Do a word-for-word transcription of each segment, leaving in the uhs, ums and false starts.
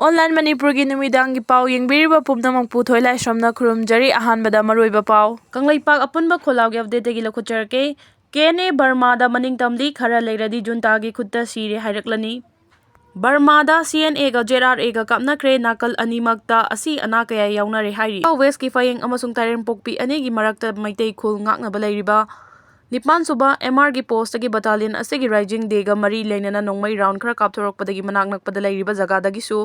Online ꯃꯅꯤꯄꯨꯔꯒꯤ ꯅꯨꯃꯤꯗꯥꯡꯒꯤ ꯄꯥꯎ ꯌꯦꯡꯕꯤꯔꯤꯕ ꯄꯨꯝꯅꯃꯛꯄꯨ ꯊꯣꯏꯂꯥꯏꯁ꯭ꯔꯝꯅ ꯈꯨꯔꯨꯝꯖꯔꯤ꯫ ꯑꯍꯥꯟꯕꯗ ꯃꯔꯨꯑꯣꯏꯕ ꯄꯥꯎ꯫ ꯀꯪꯂꯩꯄꯥꯛ ꯑꯄꯨꯟꯕ ꯈꯣꯜꯂꯥꯎꯒꯤ updateꯇꯒꯤ ꯂꯧꯈꯠꯆꯔꯛꯀꯦ꯫ ꯀꯦ ꯑꯦꯟ ꯑꯦ ꯕꯔꯃꯥꯗ ꯃꯅꯤꯡ ꯇꯝꯂꯤ, ꯈꯔ ꯂꯩꯔꯗꯤ ꯖꯨꯟꯇꯥꯒꯤ ꯈꯨꯠꯇ ꯁꯤꯔꯦ ꯍꯥꯏꯔꯛꯂꯅꯤ꯫ ꯕꯔꯃꯥꯗ ꯁꯤ ꯑꯦꯟ ꯑꯦꯒ ꯖꯦꯠ ꯑꯥꯔ ꯑꯦꯒ ꯀꯥꯞꯅꯈ꯭ꯔꯦ, ꯅꯥꯀꯜ ꯑꯅꯤꯃꯛꯇ ꯑꯁꯤ ꯑꯅꯥ ꯀꯌꯥ ꯌꯥꯎꯅꯔꯦ ꯍꯥꯏꯔꯤ꯫ ꯏꯝꯐꯥꯜ ꯋꯦꯁꯀꯤ ꯐꯌꯦꯡ ꯑꯃꯁꯨꯡ ꯇꯥꯏꯔꯦꯝꯄꯣꯛꯄꯤ ꯑꯅꯤꯒꯤ ꯃꯔꯛꯇ ꯃꯩꯇꯩ ꯈꯨꯜ ꯉꯥꯛꯅꯕ ꯂꯩꯔꯤꯕ ꯅꯤꯄꯥꯟ ꯁꯨꯕ ꯑꯦꯝ ꯑꯥꯔꯒꯤ ꯄꯣꯁꯇꯒꯤ battalion ꯑꯁꯤꯒꯤ rising dayꯒ ꯃꯔꯤ ꯂꯩꯅꯅ ꯅꯣꯡꯃꯩ round ꯈꯔ ꯀꯥꯞꯊꯣꯔꯛꯄꯗꯒꯤ ꯃꯅꯥꯛ ꯅꯛꯄꯗ ꯂꯩꯔꯤꯕ ꯖꯒꯥꯗꯒꯤꯁꯨ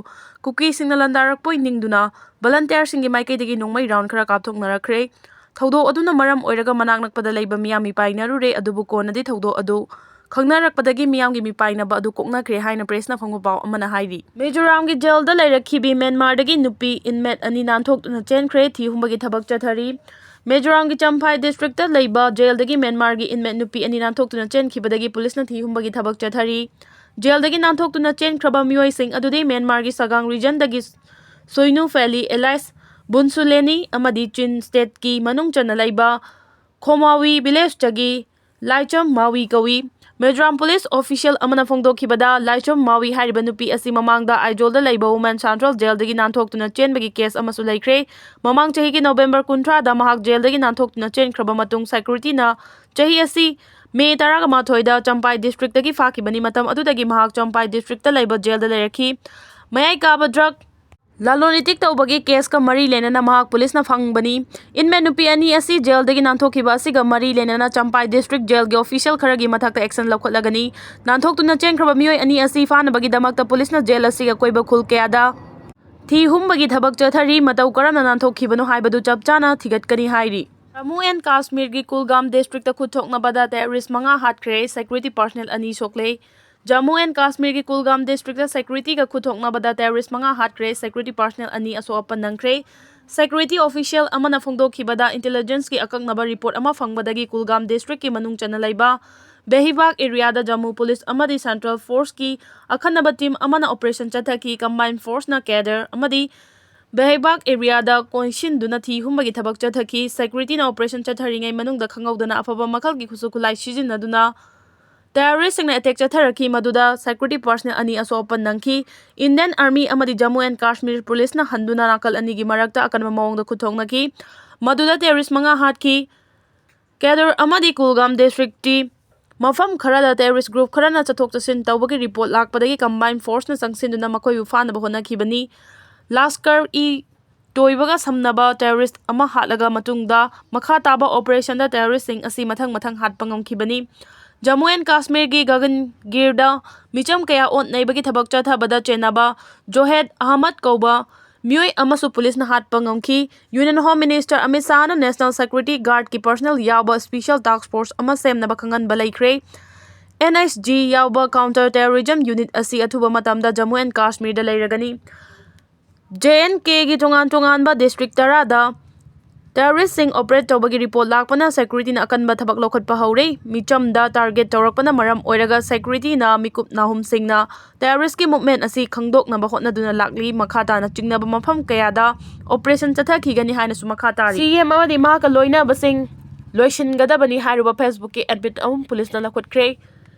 ꯀꯨꯀꯤꯁꯤꯡꯅ ꯂꯥꯟꯗꯥꯔꯛꯄꯣꯏ ꯅꯤꯡꯗꯨꯅ volunteerꯁꯤꯡꯒꯤ ꯃꯥꯏꯀꯩꯗꯒꯤ ꯅꯣꯡꯃꯩ round ꯈꯔ ꯀꯥꯞꯊꯣꯛꯅꯔꯛꯈ꯭ꯔꯦ꯫ ꯊꯧꯗꯣꯛ ꯑꯗꯨꯅ ꯃꯔꯝ ꯑꯣꯏꯔꯒ ꯃꯅꯥꯛ ꯅꯛꯄꯗ ꯂꯩꯕ ꯃꯤꯌꯥꯝ ꯃꯤꯄꯥꯏꯅꯔꯨꯔꯦ, ꯑꯗꯨꯕꯨ ꯀꯣꯟꯅꯗꯤ ꯊꯧꯗꯣꯛ ꯑꯗꯨ ꯈꯪꯅꯔꯛꯄꯗꯒꯤ ꯃꯤꯌꯥꯝꯒꯤ ꯃꯤꯄꯥꯏꯅꯕ ꯑꯗꯨ ꯀꯣꯛꯅꯈ꯭ꯔꯦ ꯍꯥꯏꯅ pressꯅ ꯐꯪꯕ ꯄꯥꯎ ꯑꯃꯅ ꯍꯥꯏꯔꯤ꯫ ꯃꯤꯖꯣꯔꯥꯝꯒꯤ jailꯗ ꯂꯩꯔꯛꯈꯤꯕꯤ ꯃ꯭ꯌꯥꯟꯃꯥꯔꯗꯒꯤ ꯅꯨꯄꯤ inmate ꯑꯅꯤ ꯅꯥꯟꯊꯣꯛꯇꯨꯅ ꯆꯦꯟꯈ꯭ꯔꯦ, ꯊꯤ ꯍꯨꯝꯕꯒꯤ ꯊꯕꯛ ꯆꯠꯊꯔꯤ꯫ ꯃꯤꯖꯣꯔꯥꯝꯒꯤ ꯆꯝꯐꯥꯏ districtꯇ ꯂꯩꯕ jailꯗꯒꯤ ꯃ꯭ꯌꯥꯟꯃꯥꯔꯒꯤ inmate ꯅꯨꯄꯤ ꯑꯅꯤ ꯅꯥꯟꯊꯣꯛꯇꯨꯅ ꯆꯦꯟꯈꯤꯕꯗꯒꯤ policeꯅ ꯊꯤ ꯍꯨꯝꯕꯒꯤ ꯊꯕꯛ ꯆꯠꯊꯔꯤ꯫ Jailꯗꯒꯤ ꯅꯥꯟꯊꯣꯛꯇꯨꯅ ꯆꯦꯟꯈ꯭ꯔꯕ ꯃꯤꯑꯣꯏꯁꯤꯡ ꯑꯗꯨꯗꯤ ꯃ꯭ꯌꯥꯟꯃꯥꯔꯒꯤ ꯁꯒꯥꯡ regionꯗꯒꯤ ꯁꯣꯏꯅꯨ ꯐꯦꯂꯤ alias ꯕꯨꯟꯁꯨꯂꯦꯅꯤ ꯑꯃꯗꯤ ꯆꯤꯟ stateꯀꯤ ꯃꯅꯨꯡ ꯆꯟꯅ ꯂꯩꯕ ꯈꯣꯃꯥꯋꯤ villageꯇꯒꯤ ꯂꯥꯏꯆꯝ ꯃꯥꯋꯤ ꯀꯧꯏ꯫ ꯃꯤꯖꯣꯔꯥꯝ police official ꯑꯃꯅ ꯐꯣꯡꯗꯣꯛꯈꯤꯕꯗ, ꯂꯥꯏꯆꯝ ꯃꯥꯋꯤ ꯍꯥꯏꯔꯤꯕ ꯅꯨꯄꯤ ꯑꯁꯤ ꯃꯃꯥꯡꯗ ꯑꯥꯏꯖꯣꯜꯗ ꯂꯩꯕ Women Central jailꯗꯒꯤ ꯅꯥꯟꯊꯣꯛꯇꯨꯅ ꯆꯦꯟꯕꯒꯤ case ꯑꯃꯁꯨ ꯂꯩꯈ꯭ꯔꯦ꯫ ꯃꯃꯥꯡ ꯆꯍꯤꯒꯤ November ꯀꯨꯟꯊ꯭ꯔꯥꯗ ꯃꯍꯥꯛ jailꯗꯒꯤ ꯅꯥꯟꯊꯣꯛꯇꯨꯅ ꯆꯦꯟꯈ꯭ꯔꯕ ꯃꯇꯨꯡ securityꯅ ꯆꯍꯤ ꯑꯁꯤ May ꯇꯔꯥꯃꯥꯊꯣꯏꯗ ꯆꯝꯄꯥꯏ districtꯇꯒꯤ ꯐꯥꯈꯤꯕꯅꯤ꯫ ꯃꯇꯝ ꯑꯗꯨꯗꯒꯤ ꯃꯍꯥꯛ ꯆꯝꯄꯥꯏ districtꯇ ꯂꯩꯕ jailꯗ ꯂꯩꯔꯛꯈꯤ꯫ ꯃꯌꯥꯏ ꯀꯥꯕ drug ꯂꯂꯣꯟ ꯏꯇꯤꯛ ꯇꯧꯕꯒꯤ caseꯀ ꯃꯔꯤ ꯂꯩꯅꯅ ꯃꯍꯥꯛ policeꯅ ꯐꯪꯕꯅꯤ꯫ Inmate ꯅꯨꯄꯤ ꯑꯅꯤ ꯑꯁꯤ jailꯗꯒꯤ ꯅꯥꯟꯊꯣꯛꯈꯤꯕ ꯑꯁꯤꯒ ꯃꯔꯤ ꯂꯩꯅꯅ ꯆꯝꯄꯥꯏ district jailꯒꯤ official ꯈꯔꯒꯤ ꯃꯊꯛꯇ action ꯂꯧꯈꯠꯂꯒꯅꯤ꯫ ꯅꯥꯟꯊꯣꯛꯇꯨꯅ ꯆꯦꯟꯈ꯭ꯔꯕ ꯃꯤꯑꯣꯏ ꯑꯅꯤ ꯑꯁꯤ ꯐꯥꯅꯕꯒꯤꯗꯃꯛꯇ policeꯅ jail ꯑꯁꯤꯒꯤ ꯑꯀꯣꯏꯕ ꯈꯨꯜ ꯀꯌꯥꯗ ꯊꯤ ꯍꯨꯝꯕꯒꯤ ꯊꯕꯛ ꯆꯠꯊꯔꯤ꯫ ꯃꯇꯧ ꯀꯔꯝꯅ ꯅꯥꯟꯊꯣꯛꯈꯤꯕꯅꯣ ꯍꯥꯏꯕꯗꯨ ꯆꯞ ꯆꯥꯅ ꯊꯤꯒꯠꯀꯅꯤ ꯍꯥꯏꯔꯤ꯫ Jammu and Kashmirꯒꯤ ꯀꯨꯜꯒꯥꯝ districtꯇ ꯈꯨꯠ ꯊꯣꯛꯅꯕꯗ terrorist ꯃꯉꯥ ꯍꯥꯠꯈ꯭ꯔꯦ, security personnel ꯑꯅꯤ ꯁꯣꯛꯂꯦ꯫ Jammu and Kashmirꯒꯤ ꯀꯨꯜꯒꯥꯝ districtꯇ securityꯒ ꯈꯨꯠ ꯊꯣꯛꯅꯕꯗ terrorist ꯃꯉꯥ ꯍꯥꯠꯈ꯭ꯔꯦ, security personnel ꯑꯅꯤ ꯑꯁꯣꯛ ꯑꯄꯟ ꯅꯪꯈ꯭ꯔꯦ꯫ Security official ꯑꯃꯅ ꯐꯣꯡꯗꯣꯛꯈꯤꯕꯗ, intelligenceꯀꯤ ꯑꯀꯛꯅꯕ report ꯑꯃ ꯐꯪꯕꯗꯒꯤ ꯀꯨꯜꯒꯥꯝ districtꯀꯤ ꯃꯅꯨꯡ ꯆꯟꯅ ꯂꯩꯕ ꯕꯦꯍꯤꯕꯥꯒ areaꯗ Jammu police ꯑꯃꯗꯤ central forceꯀꯤ ꯑꯈꯟꯅꯕ team ꯑꯃꯅ operation ꯆꯠꯊꯈꯤ꯫ Combined forceꯅ cadre ꯑꯃꯗꯤ ꯕꯦꯍꯤꯕꯥꯒ areaꯗ ꯀꯣꯏꯁꯤꯟꯗꯨꯅ ꯊꯤ ꯍꯨꯝꯕꯒꯤ ꯊꯕꯛ ꯆꯠꯊꯈꯤ꯫ Securityꯅ operation ꯆꯠꯊꯔꯤꯉꯩ ꯃꯅꯨꯡꯗ ꯈꯪꯍꯧꯗꯅ ꯑꯐꯕ ꯃꯈꯜꯒꯤ ꯈꯨꯠꯁꯨ ꯈꯨꯠꯂꯥꯏ ꯁꯤꯖꯤꯟꯅꯗꯨꯅ Terroristꯁꯤꯡꯅ attack ꯆꯠꯊꯔꯛꯈꯤ, ꯃꯗꯨꯗ security personnel ꯑꯅꯤ ꯑꯁꯣꯛ ꯑꯄꯟ ꯅꯪꯈꯤ꯫ Indian Army ꯑꯃꯗꯤ Jammu and Kashmir Policeꯅ ꯍꯟꯗꯨꯅ ꯅꯥꯀꯜ ꯑꯅꯤꯒꯤ ꯃꯔꯛꯇ ꯑꯀꯟꯕ ꯃꯑꯣꯡꯗ ꯈꯨꯠꯊꯣꯛꯅꯈꯤ꯫ ꯃꯗꯨꯗ terrorist ꯃꯉꯥ ꯍꯥꯠꯈꯤ꯫ ꯀꯦꯗꯨꯔ ꯑꯃꯗꯤ ꯀꯨꯜꯒꯥꯝ districtꯀꯤ ꯃꯐꯝ ꯈꯔꯗ terrorist group ꯈꯔꯅ ꯆꯠꯊꯣꯛ ꯆꯠꯁꯤꯟ ꯇꯧꯕꯒꯤ report ꯂꯥꯛꯄꯗꯒꯤ combined forceꯅ ꯆꯪꯁꯤꯟꯗꯨꯅ ꯃꯈꯣꯏꯕꯨ ꯐꯥꯅꯕ ꯍꯣꯠꯅꯈꯤꯕꯅꯤ꯫ Lashkar-e-Toibaꯒ ꯁꯝꯅꯕ terrorist ꯑꯃ ꯍꯥꯠꯂꯒ ꯃꯇꯨꯡꯗ ꯃꯈꯥ ꯇꯥꯕ operationꯗ terroristꯁꯤꯡ ꯑꯁꯤ ꯃꯊꯪ ꯃꯊꯪ ꯍꯥꯠꯄ ꯉꯝꯈꯤꯕꯅꯤ꯫ Jammu and Kashmirꯒꯤ ꯒꯒꯟꯒꯤꯔꯗ ꯃꯤꯆꯝ ꯀꯌꯥ ꯑꯣꯠ ꯅꯩꯕꯒꯤ ꯊꯕꯛ ꯆꯠꯊꯕꯗ ꯆꯦꯟꯅꯕ ꯖꯣꯍꯦꯗ ꯑꯍꯃꯗ ꯀꯧꯕ ꯃꯤꯑꯣꯏ ꯑꯃꯁꯨ policeꯅ ꯍꯥꯠꯄ ꯉꯝꯈꯤ꯫ Union Home Minister Amit ꯁꯥꯍꯅ National Security Guardꯀꯤ personnel ꯌꯥꯎꯕ special task force ꯑꯃ ꯁꯦꯝꯅꯕ ꯈꯪꯍꯟꯕ ꯂꯩꯈ꯭ꯔꯦ꯫ NSG ꯌꯥꯎꯕ counter terrorism unit ꯑꯁꯤ ꯑꯊꯨꯕ ꯃꯇꯝꯗ Jammu and Kashmirꯗ ꯂꯩꯔꯒꯅꯤ꯫ J and Kꯒꯤ ꯇꯣꯉꯥꯟ ꯇꯣꯉꯥꯟꯕ district ꯇꯔꯥꯗ terroristꯁꯤꯡ operate ꯇꯧꯕꯒꯤ report ꯂꯥꯛꯄꯅ securityꯅ ꯑꯀꯟꯕ ꯊꯕꯛ ꯂꯧꯈꯠꯄ ꯍꯧꯔꯦ꯫ ꯃꯤꯆꯝꯗ target ꯇꯧꯔꯛꯄꯅ ꯃꯔꯝ ꯑꯣꯏꯔꯒ securityꯅ ꯃꯤꯀꯨꯞ ꯅꯥꯍꯨꯝꯁꯤꯡꯅ terroristꯀꯤ movement ꯑꯁꯤ ꯈꯪꯗꯣꯛꯅꯕ ꯍꯣꯠꯅꯗꯨꯅ ꯂꯥꯛꯂꯤ꯫ ꯃꯈꯥ ꯇꯥꯅ ꯆꯤꯡꯅꯕ ꯃꯐꯝ ꯀꯌꯥꯗ operation ꯆꯠꯊꯈꯤꯒꯅꯤ ꯍꯥꯏꯅꯁꯨ ꯃꯈꯥ ꯇꯥꯔꯤ꯫ CM ꯑꯃꯗꯤ ꯃꯍꯥꯛꯀ ꯂꯣꯏꯅꯕꯁꯤꯡ ꯂꯣꯏꯁꯤꯟꯒꯗꯕꯅꯤ ꯍꯥꯏꯔꯨꯕ Facebookꯀꯤ admin ꯑꯍꯨꯝ policeꯅ ꯂꯧꯈꯠꯈ꯭ꯔꯦ꯫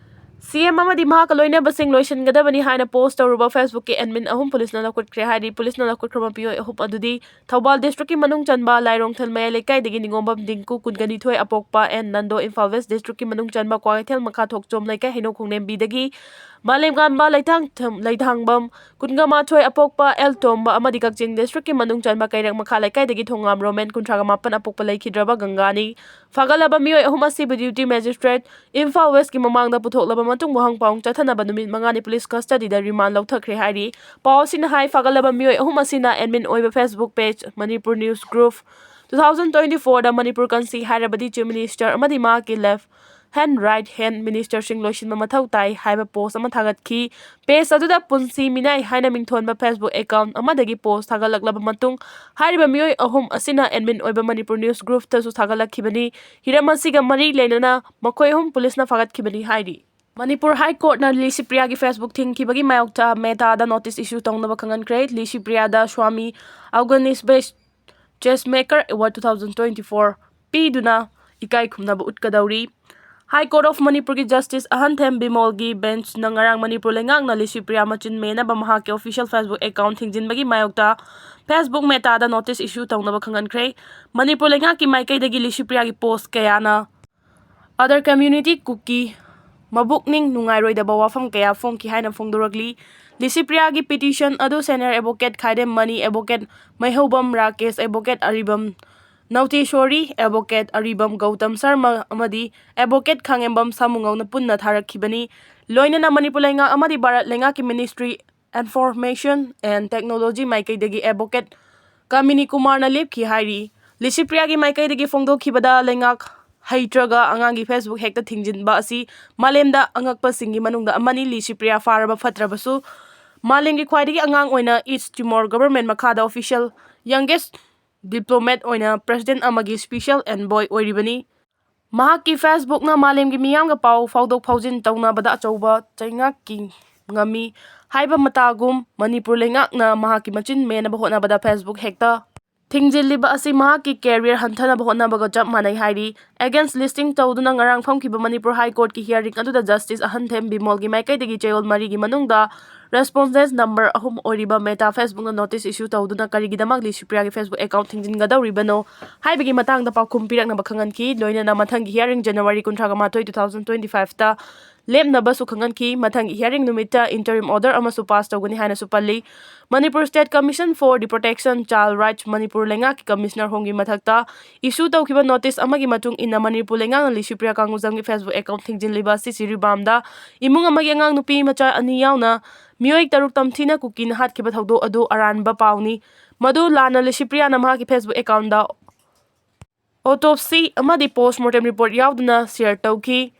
CM ꯑꯃꯗꯤ ꯃꯍꯥꯛꯀ ꯂꯣꯏꯅꯕꯁꯤꯡ ꯂꯣꯏꯁꯤꯟꯒꯗꯕꯅꯤ ꯍꯥꯏꯅ post ꯇꯧꯔꯨꯕ Facebookꯀꯤ admin ꯑꯍꯨꯝ policeꯅ ꯂꯧꯈꯠꯈ꯭ꯔꯦ ꯍꯥꯏꯔꯤ꯫ Policeꯅ ꯂꯧꯈꯠꯈ꯭ꯔꯕ ꯃꯤꯑꯣꯏ ꯑꯍꯨꯝ ꯑꯗꯨꯗꯤ ꯊꯧꯕꯥꯜ districtꯀꯤ ꯃꯅꯨꯡ ꯆꯟꯕ ꯂꯥꯏꯔꯣꯡꯊꯦꯜ ꯃꯌꯥꯏ ꯂꯩꯀꯥꯏꯗꯒꯤ ꯅꯤꯉꯣꯝꯕꯝ ꯗꯤꯡꯀꯨ, ꯀꯨꯟꯒ ꯅꯤꯊꯣꯏ, ꯑꯄꯣꯛꯄ ꯑꯦꯟ ꯅꯟꯗꯣ, ꯏꯝꯐꯥꯜ West districtꯀꯤ ꯃꯅꯨꯡ ꯆꯟꯕ ꯀ꯭ꯋꯥꯀꯩꯊꯦꯜ ꯃꯈꯥ ꯊꯣꯛꯆꯣꯝ ꯂꯩꯀꯥꯏ ꯍꯩꯅꯧ ꯈꯣꯡꯂꯦꯝꯕꯤꯗꯒꯤ ꯃꯥꯂꯦꯝꯉꯥꯟꯕ ꯂꯩꯊꯥꯡ-, ꯂꯩꯊꯥꯡꯕꯝ, ꯀꯨꯟꯒ ꯃꯥꯊꯣꯏ, ꯑꯄꯣꯛꯄ ꯑꯦꯜ ꯇꯣꯝꯕ ꯑꯃꯗꯤ ꯀꯛꯆꯤꯡ districtꯀꯤ ꯃꯅꯨꯡ ꯆꯟꯕ ꯀꯩꯔꯛ ꯃꯈꯥ ꯂꯩꯀꯥꯏꯗꯒꯤ ꯊꯣꯉꯥꯝ ꯔꯣꯃꯦꯟ, ꯀꯨꯟꯊ꯭ꯔꯥꯒ ꯃꯥꯄꯟ, ꯑꯄꯣꯛꯄ ꯂꯩꯈꯤꯗ꯭ꯔꯕ ꯒꯪꯒꯥꯅꯤ꯫ ꯐꯥꯒꯠꯂꯕ ꯃꯤꯑꯣꯏ ꯑꯍꯨꯝ ꯑꯁꯤꯕꯨ duty magistrate ꯏꯝꯐꯥꯜ Westꯀꯤ ꯃꯃꯥꯡꯗ ꯄꯨꯊꯣꯛꯂꯕ ꯃꯇꯨꯡ ꯋꯥꯍꯪ ꯄꯥꯎꯍꯪ ꯆꯠꯊꯅꯕ ꯅꯨꯃꯤꯠ ꯃꯉꯥꯅꯤ police custodyꯗ remand ꯂꯧꯊꯈ꯭ꯔꯦ ꯍꯥꯏꯔꯤ꯫ ꯄꯥꯎ ꯑꯁꯤꯅ ꯍꯥꯏ, ꯐꯥꯒꯠꯂꯕ ꯃꯤꯑꯣꯏ ꯑꯍꯨꯝ ꯑꯁꯤꯅ admin ꯑꯣꯏꯕ Facebook page Manipur News Group, two thousand twenty-fourꯗ Manipur ꯀꯟꯁꯤ ꯍꯥꯏꯔꯕꯗꯤ Chief Minister ꯑꯃꯗꯤ ꯃꯍꯥꯛꯀꯤ left hand, right hand ministerꯁꯤꯡ ꯂꯣꯏꯁꯤꯟꯕ ꯃꯊꯧ ꯇꯥꯏ ꯍꯥꯏꯕ post ꯑꯃ ꯊꯥꯒꯠꯈꯤ꯫ Page ꯑꯗꯨꯗ ꯄꯨꯟꯁꯤ ꯃꯤꯅꯥꯏ ꯍꯥꯏꯅ ꯃꯤꯡꯊꯣꯟꯕ Facebook account ꯑꯃꯗꯒꯤ post ꯊꯥꯒꯠꯂꯛꯂꯕ ꯃꯇꯨꯡ, ꯍꯥꯏꯔꯤꯕ ꯃꯤꯑꯣꯏ ꯑꯍꯨꯝ ꯑꯁꯤꯅ admin ꯑꯣꯏꯕ ꯃꯅꯤꯄꯨꯔ News Groupꯇꯁꯨ ꯊꯥꯒꯠꯂꯛꯈꯤꯕꯅꯤ꯫ ꯍꯤꯔꯝ ꯑꯁꯤꯒ ꯃꯔꯤ ꯂꯩꯅꯅ ꯃꯈꯣꯏ ꯑꯍꯨꯝ policeꯅ ꯐꯥꯒꯠꯈꯤꯕꯅꯤ ꯍꯥꯏꯔꯤ꯫ ꯃꯅꯤꯄꯨꯔ High Courtꯅ ꯂꯤꯁꯤꯄ꯭ꯔꯤꯌꯥꯒꯤ Facebook ꯊꯤꯡꯈꯤꯕꯒꯤ ꯃꯥꯌꯣꯛꯇ Metaꯗ notice issue ꯇꯧꯅꯕ ꯈꯪꯍꯟꯈ꯭ꯔꯦ꯫ ꯂꯤꯁꯤꯄ꯭ꯔꯤꯌꯥꯗ Swami Aughnishbes Chessmaker Award two thousand twenty-four ꯄꯤꯗꯨꯅ ꯏꯀꯥꯏ ꯈꯨꯝꯅꯕ ꯎꯠꯀꯗꯧꯔꯤ꯫ High Court of Manipurꯒꯤ Justice ꯑꯍꯟꯊꯦꯝ ꯕꯤꯃꯣꯜꯒꯤ ꯕꯦꯟꯆꯅ ꯉꯔꯥꯡ ꯃꯅꯤꯄꯨꯔ ꯂꯩꯉꯥꯛꯅ ꯂꯤꯁꯤꯄ꯭ꯔꯤꯌꯥ ꯃꯆꯤꯟ ꯃꯦꯟꯅꯕ ꯃꯍꯥꯛꯀꯤ official Facebook account ꯊꯤꯡꯖꯤꯟꯕꯒꯤ ꯃꯥꯌꯣꯛꯇ Facebook Metaꯗ notice issue ꯇꯧꯅꯕ ꯈꯪꯍꯟꯈ꯭ꯔꯦ꯫ ꯃꯅꯤꯄꯨꯔ ꯂꯩꯉꯥꯛꯀꯤ ꯃꯥꯏꯀꯩꯗꯒꯤ ꯂꯤꯁꯤꯄ꯭ꯔꯤꯌꯥꯒꯤ post ꯀꯌꯥꯅ other community ꯀꯨꯀꯤ ꯃꯕꯨꯛꯅꯤꯡ ꯅꯨꯡꯉꯥꯏꯔꯣꯏꯗꯕ ꯋꯥꯐꯝ ꯀꯌꯥ ꯐꯣꯡꯈꯤ ꯍꯥꯏꯅ ꯐꯣꯡꯗꯣꯔꯛꯂꯤ꯫ ꯂꯤꯁꯤꯄ꯭ꯔꯤꯌꯥꯒꯤ petition ꯑꯗꯨ senior advocate Khaidem Mani, advocate Meihoubam Rakesh, advocate Aribam Nouteshori, advocate Aribam Gautam Sharma ꯑꯃꯗꯤ advocate ꯈꯥꯉꯦꯝꯕꯝ ꯁꯥꯃꯨꯉꯧꯅ ꯄꯨꯟꯅ ꯊꯥꯔꯛꯈꯤꯕꯅꯤ꯫ ꯂꯣꯏꯅꯅ ꯃꯅꯤꯄꯨꯔ ꯂꯩꯉꯥꯛ ꯑꯃꯗꯤ ꯚꯥꯔꯠ ꯂꯩꯉꯥꯛꯀꯤ Ministry Information and Technology ꯃꯥꯏꯀꯩꯗꯒꯤ advocate ꯀꯥꯃꯤꯅꯤ ꯀꯨꯃꯥꯔꯅ ꯂꯦꯞꯈꯤ ꯍꯥꯏꯔꯤ꯫ ꯂꯤꯁꯤꯄ꯭ꯔꯤꯌꯥꯒꯤ ꯃꯥꯏꯀꯩꯗꯒꯤ ꯐꯣꯡꯗꯣꯛꯈꯤꯕꯗ, ꯂꯩꯉꯥꯛ ꯍꯩꯇ꯭ꯔꯒ ꯑꯉꯥꯡꯒꯤ Facebook hackꯇ ꯊꯤꯡꯖꯤꯟꯕ ꯑꯁꯤ ꯃꯥꯂꯦꯝꯗ ꯑꯉꯛꯄꯁꯤꯡꯒꯤ ꯃꯅꯨꯡꯗ ꯑꯃꯅꯤ꯫ ꯂꯤꯁꯤꯄ꯭ꯔꯤꯌꯥ ꯐꯥꯔꯕ ꯐꯠꯇ꯭ꯔꯕꯁꯨ, ꯃꯥꯂꯦꯝꯒꯤ ꯈ꯭ꯋꯥꯏꯗꯒꯤ ꯑꯉꯥꯡ ꯑꯣꯏꯅ East Timor government ꯃꯈꯥꯗ official youngest diplomat ꯑꯣꯏꯅ president ꯑꯃꯒꯤ special envoy ꯑꯣꯏꯔꯤꯕꯅꯤ꯫ ꯃꯍꯥꯛꯀꯤ Facebookꯅ ꯃꯥꯂꯦꯝꯒꯤ ꯃꯤꯌꯥꯝꯒ ꯄꯥꯎ ꯐꯥꯎꯗꯣꯛ ꯐꯥꯎꯖꯤꯟ ꯇꯧꯅꯕꯗ ꯑꯆꯧꯕ ꯆꯩꯉꯥꯛꯀꯤ ꯉꯝꯃꯤ ꯍꯥꯏꯕ ꯃꯇꯥꯒꯨꯝ, ꯃꯅꯤꯄꯨꯔ ꯂꯩꯉꯥꯛꯅ ꯃꯍꯥꯛꯀꯤ ꯃꯆꯤꯟ ꯃꯦꯟꯅꯕ ꯍꯣꯠꯅꯕꯗ Facebook hackꯇ ꯊꯤꯡꯖꯤꯜꯂꯤꯕ ꯑꯁꯤ ꯃꯍꯥꯛꯀꯤ career ꯍꯟꯊꯅꯕ ꯍꯣꯠꯅꯕꯒ ꯆꯞ ꯃꯥꯟꯅꯩ ꯍꯥꯏꯔꯤ꯫ Against listing ꯇꯧꯗꯨꯅ ꯉꯔꯥꯡ ꯐꯝꯈꯤꯕ ꯃꯅꯤꯄꯨꯔ High Courtꯀꯤ hearing ꯑꯗꯨꯗ Justice ꯑꯍꯟꯊꯦꯝ ꯕꯤꯃꯣꯜꯒꯤ ꯃꯥꯏꯀꯩꯗꯒꯤ ꯆꯌꯣꯜ ꯃꯔꯤꯒꯤ ꯃꯅꯨꯡꯗ responses number ꯑꯍꯨꯝ ꯑꯣꯏꯔꯤꯕ Meta Facebookꯅ notice issue ꯇꯧꯗꯨꯅ ꯀꯔꯤꯒꯤꯗꯃꯛ ꯂꯤꯁꯤꯄ꯭ꯔꯤꯌꯥꯒꯤ Facebook account ꯊꯤꯡꯖꯤꯟꯒꯗꯧꯔꯤꯕꯅꯣ ꯍꯥꯏꯕꯒꯤ ꯃꯇꯥꯡꯗ ꯄꯥꯎꯈꯨꯝ ꯄꯤꯔꯛꯅꯕ ꯈꯪꯍꯟꯈꯤ꯫ ꯂꯣꯏꯅꯅ ꯃꯊꯪꯒꯤ hearing January ꯀꯨꯟꯊ꯭ꯔꯥꯒ ꯃꯥꯊꯣꯏ, two thousand twenty fiveꯇ ꯂꯦꯞꯅꯕꯁꯨ ꯈꯪꯍꯟꯈꯤ꯫ ꯃꯊꯪꯒꯤ hearing ꯅꯨꯃꯤꯠꯇ interim order ꯑꯃꯁꯨ pass ꯇꯧꯒꯅꯤ ꯍꯥꯏꯅꯁꯨ ꯄꯜꯂꯤ꯫ Manipur State Commission for the Protection Child Rights Manipur ꯂꯩꯉꯥꯛꯀꯤ commissioner ꯍꯣꯝꯒꯤ ꯃꯊꯛꯇ issue ꯇꯧꯈꯤꯕ notice ꯑꯃꯒꯤ ꯃꯇꯨꯡ ꯏꯟꯅ, ꯃꯅꯤꯄꯨꯔ ꯂꯩꯉꯥꯛꯅ ꯂꯤꯁꯤꯄ꯭ꯔꯤꯌꯥ ꯀꯥꯡꯒꯨꯖꯝꯒꯤ Facebook account ꯊꯤꯡꯖꯤꯜꯂꯤꯕ ꯑꯁꯤ ꯖꯤꯔꯤꯕꯥꯝꯗ ꯏꯃꯨꯡ ꯑꯃꯒꯤ ꯑꯉꯥꯡ ꯅꯨꯄꯤ ꯃꯆꯥ ꯑꯅꯤ ꯌꯥꯎꯅ ꯃꯤꯑꯣꯏ ꯇꯔꯨꯛ ꯇꯝꯊꯤꯅ ꯀꯨꯀꯤꯅ ꯍꯥꯠꯈꯤꯕ ꯊꯧꯗꯣꯛ ꯑꯗꯨ ꯑꯔꯥꯟꯕ ꯄꯥꯎꯅꯤ꯫ ꯃꯗꯨ ꯂꯥꯟꯅ ꯂꯤꯁꯤꯄ꯭ꯔꯤꯌꯥꯅ ꯃꯍꯥꯛꯀꯤ Facebook accountꯗ autopsy ꯑꯃꯗꯤ postmortem report ꯌꯥꯎꯗꯅ share ꯇꯧꯈꯤ꯫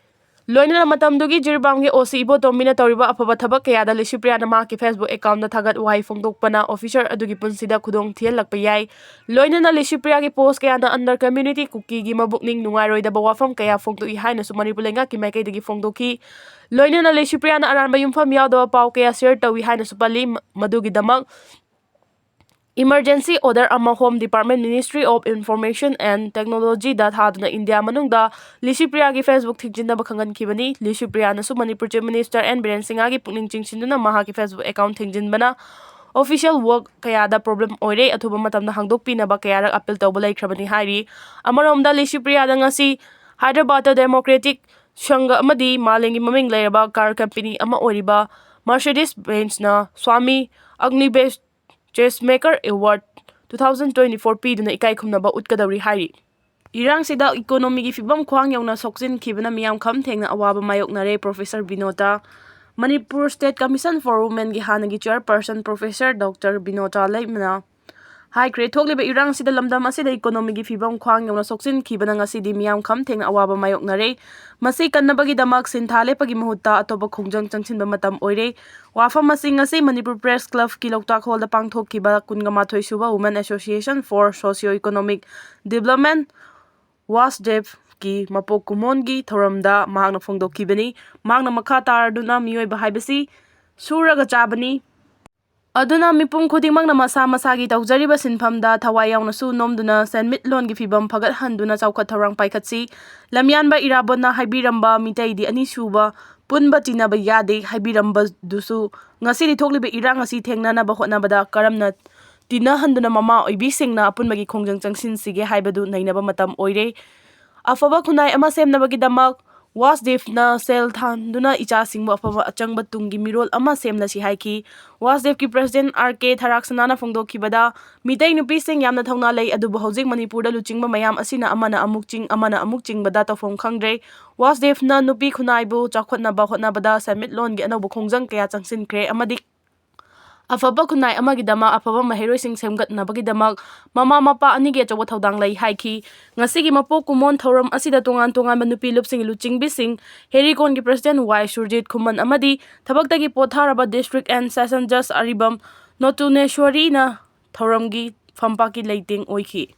ꯂꯣꯏꯅꯅ ꯃꯇꯝꯗꯨꯒꯤ ꯖꯤꯔꯤꯕꯥꯝꯒꯤ OC ꯏꯕꯣꯇꯣꯝꯕꯤꯅ ꯇꯧꯔꯤꯕ ꯑꯐꯕ ꯊꯕꯛ ꯀꯌꯥꯗ ꯂꯤꯁꯤꯄ꯭ꯔꯤꯌꯥꯅ ꯃꯍꯥꯛꯀꯤ Facebook accountꯗ ꯊꯥꯒꯠ ꯋꯥꯍꯩ ꯐꯣꯡꯗꯣꯛꯄꯅ officer ꯑꯗꯨꯒꯤ ꯄꯨꯟꯁꯤꯗ ꯈꯨꯗꯣꯡ ꯊꯤꯍꯜꯂꯛꯄ ꯌꯥꯏ꯫ ꯂꯣꯏꯅꯅ ꯂꯤꯁꯤꯄ꯭ꯔꯤꯌꯥꯒꯤ post ꯀꯌꯥꯗ under community ꯀꯨꯀꯤꯒꯤ ꯃꯕꯨꯛꯅꯤꯡ ꯅꯨꯡꯉꯥꯏꯔꯣꯏꯗꯕ ꯋꯥꯐꯝ ꯀꯌꯥ ꯐꯣꯡꯗꯣꯛꯏ ꯍꯥꯏꯅꯁꯨ ꯃꯅꯤꯄꯨꯔ ꯂꯩꯉꯥꯛꯀꯤ ꯃꯥꯏꯀꯩꯗꯒꯤ ꯐꯣꯡꯗꯣꯛꯈꯤ꯫ ꯂꯣꯏꯅꯅ ꯂꯤꯁꯤꯄ꯭ꯔꯤꯌꯥꯅ ꯑꯔꯥꯟꯕ ꯌꯨꯝꯐꯝ ꯌꯥꯎꯗꯕ ꯄꯥꯎ ꯀꯌꯥ share ꯇꯧꯏ ꯍꯥꯏꯅꯁꯨ ꯄꯜꯂꯤ꯫ ꯃ-, ꯃꯗꯨꯒꯤꯗꯃꯛ Emergency order ꯑꯃ Home Department, Ministry of Information and Technology ꯗ ꯊꯥꯗꯨꯅ ꯏꯟꯗꯤꯌꯥ ꯃꯅꯨꯡꯗ ꯂꯤꯁꯤꯄ꯭ꯔꯤꯌꯥꯒꯤ Facebook ꯊꯤꯡꯖꯤꯟꯅꯕ ꯈꯪꯍꯟꯈꯤꯕꯅꯤ꯫ ꯂꯤꯁꯤꯄ꯭ꯔꯤꯌꯥꯅꯁꯨ Manipur Chief Minister N Biren ꯁꯤꯡꯍꯒꯤ ꯄꯨꯛꯅꯤꯡ ꯆꯤꯡꯁꯤꯟꯗꯨꯅ ꯃꯍꯥꯛꯀꯤ Facebook account ꯊꯤꯡꯖꯤꯟꯕꯅ official work ꯀꯌꯥꯗ problem ꯑꯣꯏꯔꯦ, ꯑꯊꯨꯕ ꯃꯇꯝꯗ ꯍꯥꯡꯗꯣꯛꯄꯤꯅꯕ ꯀꯌꯥꯔꯛ appeal ꯇꯧꯕ ꯂꯩꯈ꯭ꯔꯕꯅꯤ ꯍꯥꯏꯔꯤ꯫ ꯑꯃꯔꯣꯝꯗ, ꯂꯤꯁꯤꯄ꯭ꯔꯤꯌꯥꯗ ꯉꯁꯤ ꯍꯥꯏꯗ꯭ꯔꯕꯥꯗꯇ Democratic ꯁꯪꯘ ꯑꯃꯗꯤ ꯃꯥꯂꯦꯝꯒꯤ ꯃꯃꯤꯡ ꯂꯩꯔꯕ car company ꯑꯃ ꯑꯣꯏꯔꯤꯕ Mercedes Benz ꯅ Swami Agnivesh Chessmaker Award two thousand twenty-four ꯄꯤꯗꯨꯅ ꯏꯀꯥꯏ ꯈꯨꯝꯅꯕ ꯎꯠꯀꯗꯧꯔꯤ ꯍꯥꯏꯔꯤ꯫ ꯏꯔꯥꯡꯁꯤꯗ economy ꯒꯤ ꯐꯤꯕꯝ ꯈ꯭ꯋꯥꯡ ꯌꯧꯅ ꯁꯣꯛꯆꯤꯟꯈꯤꯕꯅ ꯃꯤꯌꯥꯝ ꯈꯝ ꯊꯦꯡꯅ ꯑꯋꯥꯕ ꯃꯥꯌꯣꯛꯅꯔꯦ꯫ Professor ꯕꯤꯅꯣꯇꯥ꯫ Manipur State Commission for Women ꯒꯤ ꯍꯥꯟꯅꯒꯤ chairperson Professor Doctor ꯕꯤꯅꯣꯇꯥ ꯂꯩꯃꯅ ꯍꯥꯏꯈ꯭ꯔꯦ, ꯊꯣꯛꯂꯤꯕ ꯏꯔꯥꯡꯁꯤꯗ ꯂꯝꯗꯝ ꯑꯁꯤꯗ economy ꯒꯤ ꯐꯤꯕꯝ ꯈ꯭ꯋꯥꯡ ꯌꯧꯅ ꯁꯣꯛꯆꯤꯟꯈꯤꯕꯅ ꯉꯁꯤꯗꯤ ꯃꯤꯌꯥꯝ ꯈꯝ ꯊꯦꯡꯅ ꯑꯋꯥꯕ ꯃꯥꯌꯣꯛꯅꯔꯦ꯫ ꯃꯁꯤ ꯀꯟꯅꯕꯒꯤꯗꯃꯛ ꯁꯤꯟꯊꯥ ꯂꯦꯞꯄꯒꯤ ꯃꯍꯨꯠꯇ ꯑꯇꯣꯞꯄ ꯈꯣꯡꯖꯪ ꯆꯪꯁꯤꯟꯕ ꯃꯇꯝ ꯑꯣꯏꯔꯦ꯫ ꯋꯥꯐꯝ ꯑꯁꯤ ꯉꯁꯤ ꯃꯅꯤꯄꯨꯔ Press Club ꯀꯤ ꯂꯣꯛꯇꯥꯛ ꯍꯣꯜꯗ ꯄꯥꯡꯊꯣꯛꯈꯤꯕ ꯀꯨꯟꯃꯥꯊꯣꯏ ꯁꯨꯕ Women Association for Socio Economic Development, WASDEF ꯀꯤ ꯃꯄꯣꯛ ꯀꯨꯝꯑꯣꯟꯒꯤ ꯊꯧꯔꯝꯗ ꯃꯍꯥꯛꯅ ꯐꯣꯡꯗꯣꯛꯈꯤꯕꯅꯤ꯫ ꯃꯍꯥꯛꯅ ꯃꯈꯥ ꯇꯥꯔꯗꯨꯅ ꯃꯤꯑꯣꯏꯕ ꯍꯥꯏꯕꯁꯤ ꯁꯨꯔꯒ ꯆꯥꯕꯅꯤ꯫ ꯑꯗꯨꯅ ꯃꯤꯄꯨꯝ ꯈꯨꯗꯤꯡꯃꯛꯅ ꯃꯁꯥ ꯃꯁꯥꯒꯤ ꯇꯧꯖꯔꯤꯕ ꯁꯤꯟꯐꯝꯗ ꯊꯋꯥꯏ ꯌꯥꯎꯅ ꯁꯨ ꯅꯣꯝꯗꯨꯅ ꯁꯦꯟꯃꯤꯠꯂꯣꯟꯒꯤ ꯐꯤꯕꯝ ꯐꯒꯠꯍꯟꯗꯨꯅ ꯆꯥꯎꯈꯠ ꯊꯧꯔꯥꯡ ꯄꯥꯏꯈꯠꯁꯤ꯫ ꯂꯝꯌꯥꯟꯕ ꯏꯔꯥꯕꯣꯠꯅ ꯍꯥꯏꯕꯤꯔꯝꯕ "ꯃꯤꯇꯩꯗꯤ ꯑꯅꯤꯁꯨꯕ ꯄꯨꯟꯕ ꯇꯤꯟꯅꯕ ꯌꯥꯗꯦ" ꯍꯥꯏꯕꯤꯔꯝꯕꯗꯨꯁꯨ ꯉꯁꯤꯗꯤ ꯊꯣꯛꯂꯤꯕ ꯏꯔꯥꯡ ꯑꯁꯤ ꯊꯦꯡꯅꯅꯕ ꯍꯣꯠꯅꯕꯗ ꯀꯔꯝꯅ ꯇꯤꯟꯅꯍꯟꯗꯨꯅ ꯃꯃꯥ ꯑꯣꯏꯕꯤꯁꯤꯡꯅ ꯑꯄꯨꯟꯕꯒꯤ ꯈꯣꯡꯖꯪ ꯆꯪꯁꯤꯟꯁꯤꯒꯦ ꯍꯥꯏꯕꯗꯨ ꯅꯩꯅꯕ ꯃꯇꯝ ꯑꯣꯏꯔꯦ꯫ ꯑꯐꯕ ꯈꯨꯟꯅꯥꯏ ꯑꯃ ꯁꯦꯝꯅꯕꯒꯤꯗꯃꯛ WASDEF ꯅ ꯁꯦꯜ ꯊꯥꯟꯗꯨꯅ ꯏꯆꯥꯁꯤꯡꯕꯨ ꯑꯐꯕ ꯑꯆꯪꯕ ꯇꯨꯡꯒꯤ ꯃꯤꯔꯣꯜ ꯑꯃ ꯁꯦꯝꯅꯁꯤ ꯍꯥꯏꯈꯤ꯫ WASDEF ꯀꯤ President ꯑꯥꯔ ꯀꯦ ꯊꯔꯥꯛꯁꯅꯥꯅ ꯐꯣꯡꯗꯣꯛꯈꯤꯕꯗ, ꯃꯤꯇꯩ ꯅꯨꯄꯤꯁꯤꯡ ꯌꯥꯝꯅ ꯊꯧꯅꯥ ꯂꯩ, ꯑꯗꯨꯕꯨ ꯍꯧꯖꯤꯛ ꯃꯅꯤꯄꯨꯔꯗ ꯂꯨꯆꯤꯡꯕ ꯃꯌꯥꯝ ꯑꯁꯤꯅ ꯑꯃꯅ ꯑꯃꯨꯛ ꯆꯤꯡ, ꯑꯃꯅ ꯑꯃꯨꯛ ꯆꯤꯡꯕꯗ ꯇꯧꯐꯝ ꯈꯪꯗ꯭ꯔꯦ꯫ WASDEF ꯅ ꯅꯨꯄꯤ ꯈꯨꯟꯅꯥꯏꯕꯨ ꯆꯥꯎꯈꯠꯅꯕ ꯍꯣꯠꯅꯕꯗ ꯁꯦꯟꯃꯤꯠꯂꯣꯟꯒꯤ ꯑꯅꯧꯕ ꯈꯣꯡꯖꯪ ꯀꯌꯥ ꯆꯪꯁꯤꯟꯈ꯭ꯔꯦ ꯑꯃꯗꯤ ꯑꯐꯕ ꯈꯨꯟꯅꯥꯏ ꯑꯃꯒꯤꯗꯃꯛ ꯑꯐꯕ ꯃꯍꯩꯔꯣꯏꯁꯤꯡ ꯁꯦꯝꯒꯠꯅꯕꯒꯤꯗꯃꯛ ꯃꯃꯥ ꯃꯄꯥ ꯑꯅꯤꯒꯤ ꯑꯆꯧꯕ ꯊꯧꯗꯥꯡ ꯂꯩ ꯍꯥꯏꯈꯤ꯫ ꯉꯁꯤꯒꯤ ꯃꯄꯣꯛ ꯀꯨꯝꯑꯣꯟ ꯊꯧꯔꯝ ꯑꯁꯤꯗ ꯇꯣꯉꯥꯟ ꯇꯣꯉꯥꯟꯕ ꯅꯨꯄꯤ ꯂꯨꯞꯁꯤꯡꯒꯤ ꯂꯨꯆꯤꯡꯕꯤꯁꯤꯡ, ꯍꯦꯔꯤꯀꯣꯟꯒꯤ President ꯋꯥꯏ ꯁꯨꯔꯖꯤꯠ ꯈꯨꯃꯟ ꯑꯃꯗꯤ ꯊꯕꯛꯇꯒꯤ ꯄꯣꯊꯥꯔꯕ District and Session Judge ꯑꯔꯤꯕꯝ ꯅꯣꯇꯨꯅꯦꯁ꯭ꯋꯔꯤꯅ ꯊꯧꯔꯝꯒꯤ ꯐꯝꯄꯥꯛꯀꯤ ꯂꯩꯇꯦꯡ ꯑꯣꯏꯈꯤ꯫